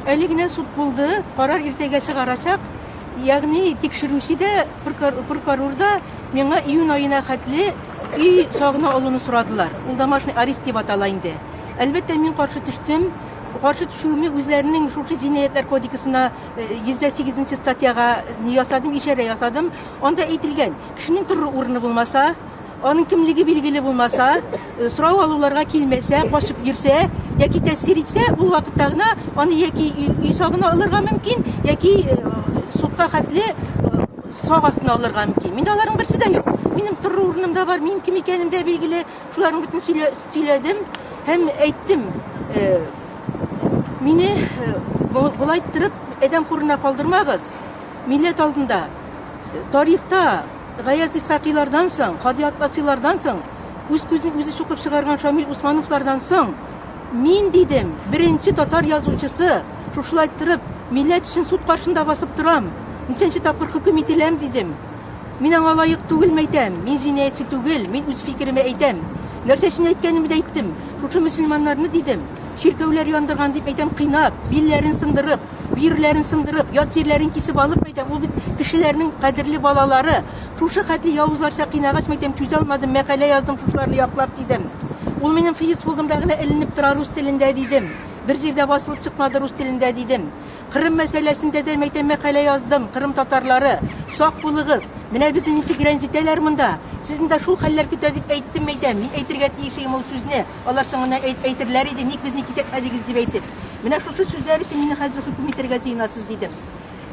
Әле генә суд булды, карар иртәгә чыгарачак. Ягъни тикшерүче дә, прокурор да миңа июнь аена хәтле өй сагына алуны сорадылар. Ул домашний арест дип атала инде. Әлбәттә, мин каршы төштем. Каршы төшүемне үзләренең шушы җинаятьләр кодексына 108 нче статьяга ни ясадым, ишарә ясадым. Анда әйтелгән, кешенең торыр урыны булмаса, аның кемлеге билгеле булмаса, сорау алуларга килмәсә, качып йөрсә яки тәэсир итсә, ул вакытта гына аны яки өй сагына алырга мөмкин, яки судка хәтле сак астына алырга мөмкин. Миндә аларның берсе дә юк. Минем торыр урыным да бар, минем кем икәнем дә билгеле. Шуларның бөтен сөйләдем һәм әйттем. Мине болай иттереп адәм хурына калдырмагыз. Милләт алдында, тарихта Гаяз Исхакыйлардан соң, Һади Атласилардан соң, үз күзен үзе чукып чыгарган Шамил Усмановлардан соң, мин, дидем, беренче татар язучысы, шушылай торып, милләт өчен суд каршында басып торам, ничәнче тапкыр хөкем ителәм, дидем. Мин аңа лаек түгел, мәйтәм, мин җинаятьче түгел, мин үз фикереме әйтәм. Нәрсә өчен әйткәнемне дә әйттем. Шушы мөселманнарны, дидем, чиркәүләр яндырган дип әйтәм, кыйнап, билләрен сындырып, бөерләрен сындырып, ят җирләрен кисеп алып, мәйтәм, ул бит кешеләрнең кадерле балалары. Шушы хәтле явызларча кыйнагач, мәйтәм, түзә алмадым, мәкалә яздым шушыларны яклап, дидем. Ул минем фейсбугымда гына эленеп тора рус телендә, дидем. Бер җирдә басылып чыкмады рус телендә, дидем. Кырым мәсьәләсендә дә, мәйтәм, мәкалә яздым. Кырым татарлары, сак булыгыз. Менә безне ничек рәнҗетәләр монда. Сезне дә шул хәлләр көтә дип әйттем, мәйтәм. Мин әйтергә тиеш идем ул сүзне. Алар соңыннан әйтерләр иде, ник безне кисәтмәдегез дип әйтеп. Менә шушы сүзләр өчен мине хәзер хөкем итәргә җыенасыз, дидем.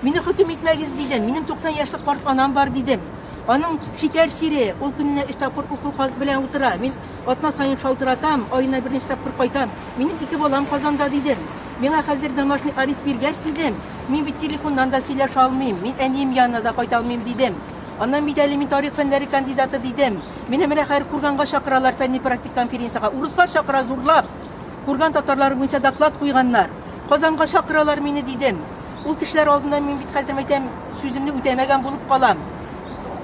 Мине хөкем итмәгез, дидем. Минем 90 яшьлек карт анам бар, дидем. Аның шикәр чире, ул көненә өч тапкыр укол белән утыра. Мин атна саен шалтыратам, аена берничә тапкыр кайтам. Минем ике балам Казанда, дидем. Миңа хәзер домашний арест биргәч, дидем, мин бит телефоннан да сөйләшә алмыйм, мин әнием янына да кайта алмыйм, дидем. Аннан бит әле мин тарих фәннәре кандидаты, дидем. Мине менә хәзер Курганга чакыралар фәнни-практик конференциягә. Урыслар чакыра зурлап. Курган татарлары буенча доклад куйганнар. Казанга чакыралар мине, дидем. Ул кешеләр алдында мин бит хәзер әйтәм, сүземне үтәмәгән булып калам.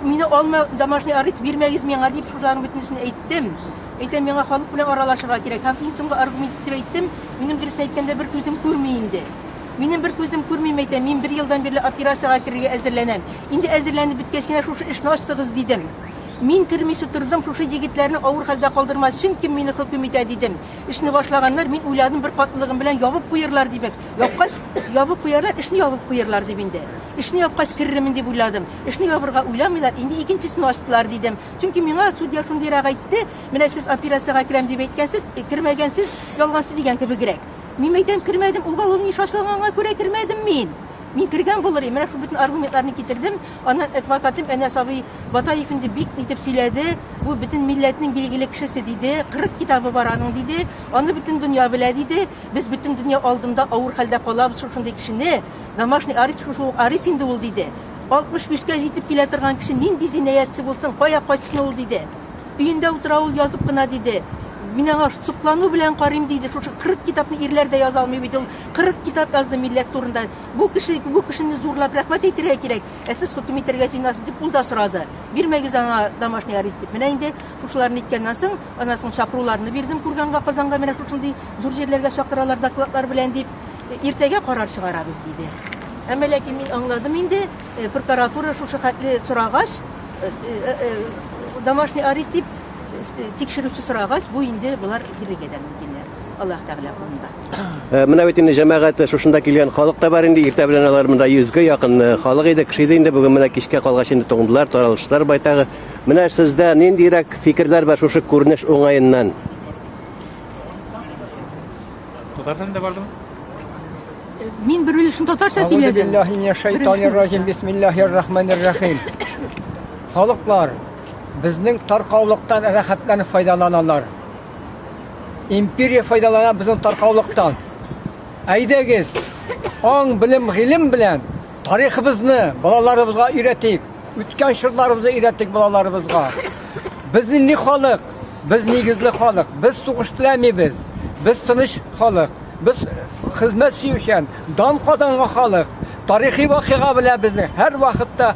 Мине алма, домашний арест бирмәгез миңа, дип шуларның бөтенесен әйттем. Әйтәм, миңа халык белән аралашырга кирәк. Һәм иң соңгы аргумент итеп әйттем, минем дөрес әйткәндә бер күзем күрми инде. Минем бер күзем күрми, әйтәм, мин бер елдан бирле операциягә керергә әзерләнәм. Инде әзерләнеп беткәч кенә шушы эшне ачтыгыз, дидем. Мин кермичә тордым, шушы егетләрне авыр хәлдә калдырмас өчен кем мине хөкем итә, дидем. Эшне башлаганнар, мин уйладым, бер катлылыгым белән ябып куерлар дип. Япкач, ябып куярлар, эшне ябып куерлар дип инде. Эшне япкач керермен дип уйладым. Эшне ябырга уйламыйлар, инде икенчесен ачтылар, дидем. Чөнки миңа судья шундыйрак әйтте, менә сез операциягә керәм дип әйткәнсез, кермәгәнсез, ялгансыз дигән кебегрәк. Мин әйтәм, кермәдем, уголовный эш ачылганга күрә кермәдем мин. Мин кергән булыр идем. Менә шул бөтен аргументларны китердем. Аннан адвокатым Әнәс абый Батаев инде бик итеп сөйләде. Бу бөтен милләтнең билгеле кешесе диде. 40 китабы бар аның диде. Аны бөтен дөнья белә диде. Без бөтен дөнья алдында авыр хәлдә калабыз шушындый кешене. Домашний арест шушы ук арест инде ул диде. 65-кә җитеп килә торган кеше нинди җинаятьче булсын, кая качсын ул диде. Өендә утыра ул язып кына диде. Мин аңа соклану белән карыйм диде. Шушы 40 китапны ирләр дә яза алмый бит ул. 40 китап язды милләт турында. Бу кеше, бу кешене зурлап рәхмәт әйтергә кирәк. Ә сез хөкем итәргә җыенасыз дип ул да сорады. Бирмәгез аңа домашний арест дип. Менә инде шушыларны әйткәннән соң, аннан соң чакыруларны бирдем Курганга, Казанга менә шушындый зур җирләргә чакыралар докладлар белән дип. Иртәгә карар чыгарабыз диде. Әмма ләкин мин аңладым инде, прокуратура шушы хәтле сорагач, домашний арест дип тикшерүче сорагач, бу инде болар бирергә дә мөмкиннәр. Аллаһ Тәгалә кулында. Менә бит инде җәмәгать шушында килгән халык та бар инде. Иртә белән алар монда йөзгә якын халык иде, кеше иде инде. Бүген менә кичкә калгач инде туңдылар, таралыштылар байтагы. Менә сездә ниндирәк фикерләр бар шушы күренеш уңаеннан? Татар телендә бардымы? Мин бер өлешен татарча сөйләдем. Биллахи минәш шайтанир раҗим. Бисмиллахир рахманир рахим. Халыклар безнең таркаулыктан рәхәтләнеп файдаланалар. Империя файдалана безнең таркаулыктан. Әйдәгез, аң, белем, гыйлем белән тарихыбызны балаларыбызга өйрәтик. Үткән чорларыбызны өйрәтик балаларыбызга. Без нинди халык? Без нигезле халык. Без сугыш теләмибез. Без тыныч халык. Без хезмәт сөючән, дан казанган халык. Тарихи вакыйга белән безне һәр вакытта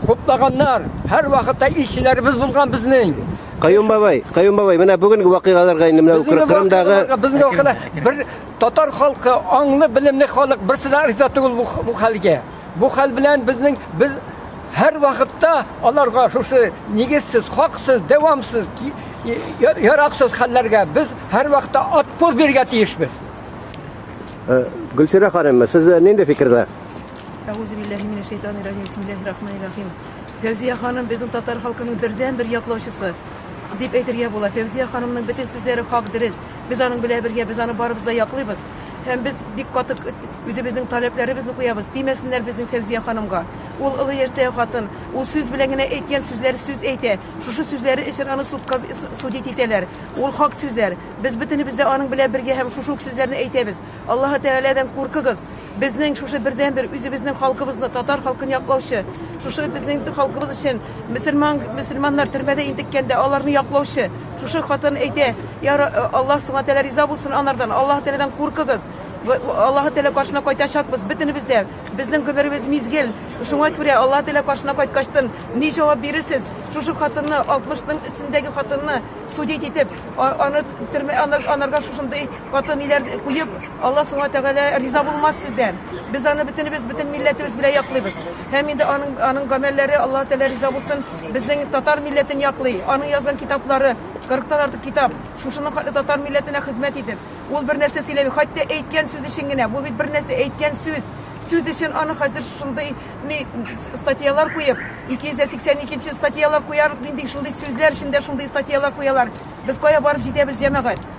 хуплаганнар, һәр вакытта илчеләребез булган безнең. Каюм бабай, Каюм бабай, менә бүгенге вакыйгаларга инде менә Кырымдагы безнең вакыйгалар бер Татар халкы, аңлы, белемле халык, берсе дә риза түгел бу, бу хәлгә. Бу хәл белән безнең без һәр вакытта аларга шушы нигезсез, хаксыз, дәвамсыз, яраксыз хәлләргә без һәр вакытта отпор бирергә тиешбез. Э, Гөлсирә ханым, сез нинди фикердә? Әгъузу билләһи минәш шәйтанир раҗим. Бисмиллаһир рахманир рахим. Фәүзия ханым безнең татар халкының бердәнбер яклаучысы дип әйтергә була. Фәүзия ханымның бөтен сүзләре хак, дөрес. Без аның белән бергә, без аны барыбыз да яклыйбыз. Һәм без бик каты үзебезнең таләпләребезне куябыз. Тимәсеннәр безнең Фәүзия ханымга. Ул олы яшьтәге хатын. Ул сүз белән генә әйткән сүзләре сүз әйтә. Шушы сүзләре өчен аны судка судить итәләр. Ул хак сүзләр. Без бөтенебез дә аның белән бергә һәм шушы ук сүзләрне әйтәбез. Аллаһы Тәгаләдән куркыгыз. Безнең шушы бердәнбер үзебезнең халкыбызны, татар халкын яклаучы, шушы безнең халкыбыз өчен мөселман, мөселманнар төрмәдә интеккәндә аларны яклаучы, шушы хатын әйтә, Я Аллаһ Субхана Тәгалә риза булсын анардан, Аллаһ Тәгаләдән куркыгыз. Аллаһ Тәгалә каршына кайтачакбыз бөтенебез дә. Безнең гомеребез мизгел. Шуңа күрә Аллаһ Тәгалә каршына кайткачтын ни җавап бирерсез? Шушы хатынны, 60-ның өстендәге хатынны судить итеп, аны төрмә, анарга шушындый каты ниләр куеп, Алла Субхана Тәгалә риза булмас сездән. Без аны бөтенебез, бөтен милләтебез белән яклыйбыз. Һәм инде аның аның гамәлләре Аллаһ Тәгалә риза булсын, безнең татар милләтен яклый. Аның язган китаплары, 40-тан артык китап, шушының хәтле татар милләтенә хезмәт итеп, ул бер нәрсә сөйләми, хәтта әйткән сүз өчен генә, бу бит бер нәрсә әйткән сүз. Сүз өчен аны хәзер шундый ни статьялар куеп, 282 нче статьялар куяр, нинди шундый сүзләр өчен дә шундый статьялар куялар. Без кая барып җитәбез, җәмәгать?